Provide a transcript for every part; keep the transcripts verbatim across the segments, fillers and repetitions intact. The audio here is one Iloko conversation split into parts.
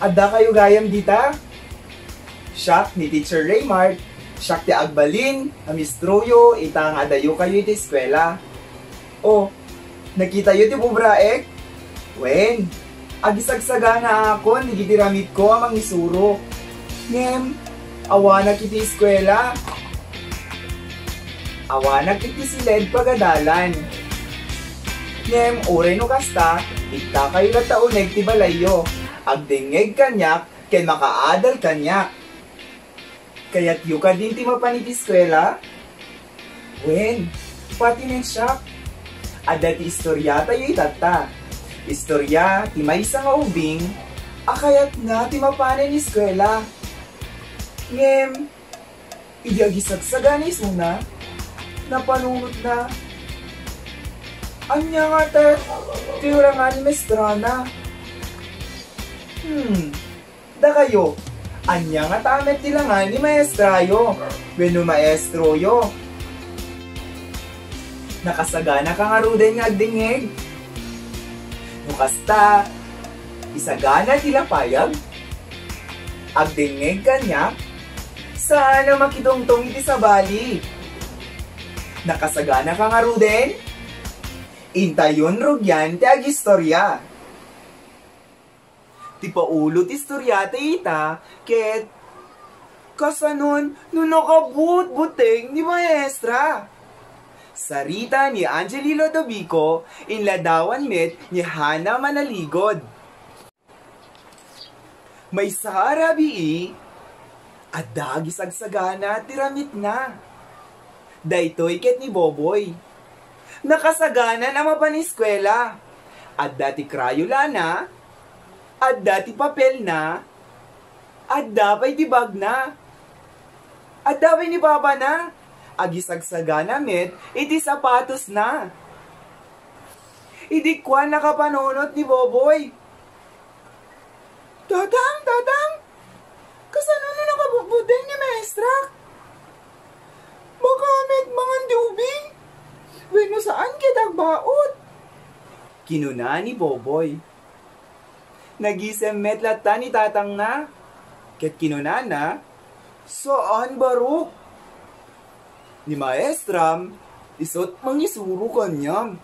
Adda kayo gayam dita? Siak ni Teacher Raymart, siak ti agbalin a miestroyo ita nga adayo kayo iti eskuela. O, nakitayo ti ubraek? Wen, agisagsaganaakon dagiti ramitko a mangisuro. Ngem, awanak iti eskuela. Awanak iti siled pagadalan. Ngem uray no kasta, iktakayo latta uneg ti balayyo. Agdengngeg kaniak ken makaadal kaniak. Kayatyo kadin ti mapan iti eskuela? Wen, pati nen siak. Adda ti istoriatayo itatta. Istorya ti maysa nga ubing a kayatna ti mapanen eskuela. Ngem, idi agisagsagana isuna, napanunotna. Ania ngata ti urangan ni maestrana? Hmm, dakayo, ania ngata met ti urangan ni maestrayo wenno maestroyo? Nakasaganaka ngaruden nga agdengngeg? No kasta, isagana ti lapayag? Agdengngeg kaniak? Saan a makitungtong iti sabali. Nakasaganaka ngaruden? Intayon rugian ti agistorya. Ti paulo ti istoriata ita ket kasanon no nakabutbuteng ni maestra. Sarita ni Angeli Lodovico, inladawan met ni Hana Manaligod. Maysa a rabii, adda agisagsagana ti ramitna. Daytoy ket ni Boboy. Nakasaganan a mapan eskuela. Adda ti krayolana, adda ti papelna, adda pay ti bagna. Adda pay ni babana. Agisagsagana met iti sapatosna. Idi kuan nakapanunot ni Boboy, "Tatang, tatang, kasano no nakabutbuteng ni maestra? Baka met mangan ti ubing? Wenno saan ket agbaut?" Kinuna ni Boboy. Nagisem met latta ni tatangna, ket kinunana, "Saan, barok. Ni maestram, isu't mangisuro kaniam.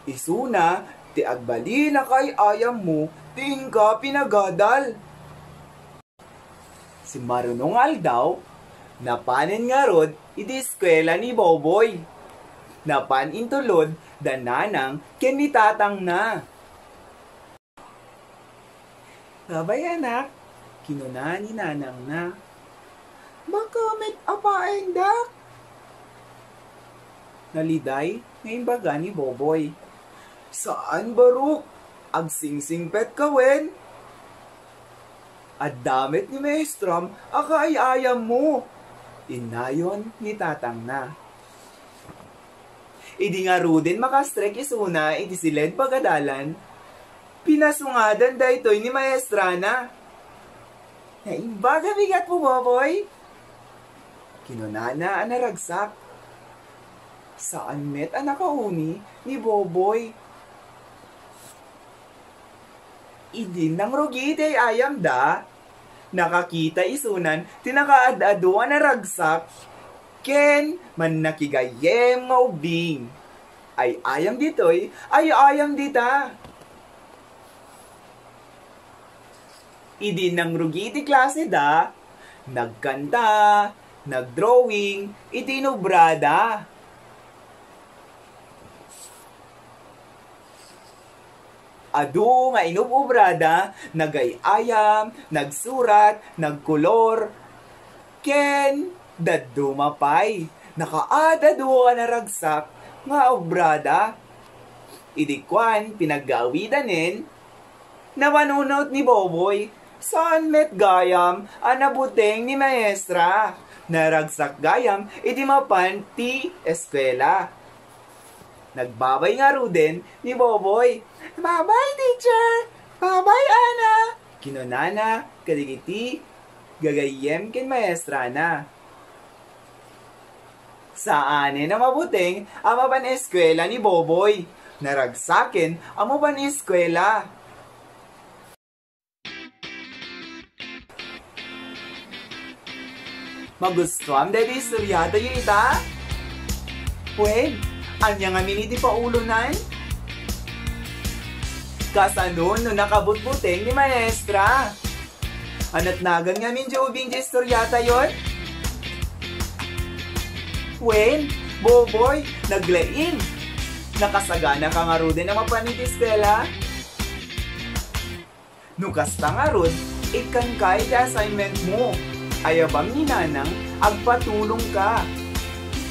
Isuna ti agbalin a kaay-ayammo ti inka pinagadal." Simmaruno nga aldaw, napanen ngarud iti eskuela ni Boboy. Napan intulod da nanang ken ni tatangna. "Babay, anak," kinuna ni nanangna. "Baka met apaendak?" Naliday nga imbaga ni Boboy. "Saan, barok. Agsingsingpetka wen. Adda met ni maestram a kaay-ayammo," innayon ni tatangna. Idi ngaruden makastrek isuna iti siled pagadalan, pinasungadan daytoy ni maestrana. "Naimbaga bigatmo, Boboy?" kinunana a naragsak. Saan met a nakauni ni Boboy. Idi nangrugi ti ay-ayamda, nakakita isunan ti nakaad-adu a naragsak ken mannakigayyem nga ubbing. Ay-ayam ditoy, ay-ayam dita. Idi nangrugi ti klaseda, nagkanta, nagdrawing iti inubrada. Adu nga inub-ubrada, nagay-ayam, nagsurat, nagkolor, ken dadduma pay. Nakaad-adu a naragsak nga obrada. Idi kuan, pinaggaawidanen, napanunot ni Boboy, saan met gayam a nabuteng ni maestra. Naragsak gayam idi mapan ti eskuela. Nagbabay ngaruden ni Boboy. "Babay, teacher! Babay, Ana!" kinunana kadagiti gagayyem ken maestrana. Saanen a mabuteng a mapan eskuela ni Boboy. Naragsaken a mapan eskuela. Magustuam daydi istorya tayo ita? Wen, ania ngamin iti paulonan? Kasano no nakabutbuteng ni maestra? Anatnagan ngamin ti ubing ti istorya tayon? Wen, Boboy, naglaing. Nakasagana ka ngaruden a mapan iti eskwela? No kasta ngarud, ikkanka iti assignment mo. Ayabam ni Nanang, agpatulongka.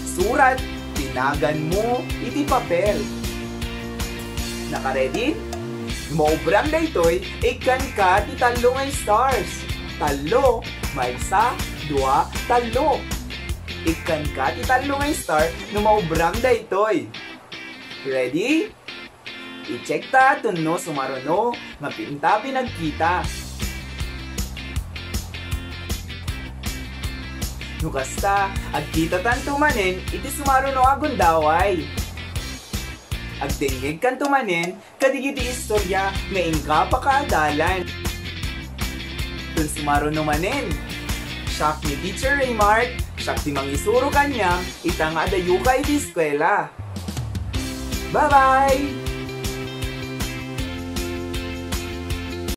Surat ti nagan mo iti papel. Naka-ready? No maubram daytoy, ikkanka ti tallo nga stars. Tallo, maysa, dua, tallo. Ikkanka ti tallo nga star no maubram daytoy. Ready? I-check ta tapno sumaruno nga pinta pinagkita. No kasta, agkitatanto manen iti sumaruno a gundaway. Agdengngegkanto manen kadagiti istorya nga inka pakaadalan. Tapno sumaruno manen, siak ni Teacher Raymark, siak ti mangisuro kaniam ita nga adayoka iti eskwela. Bye-bye!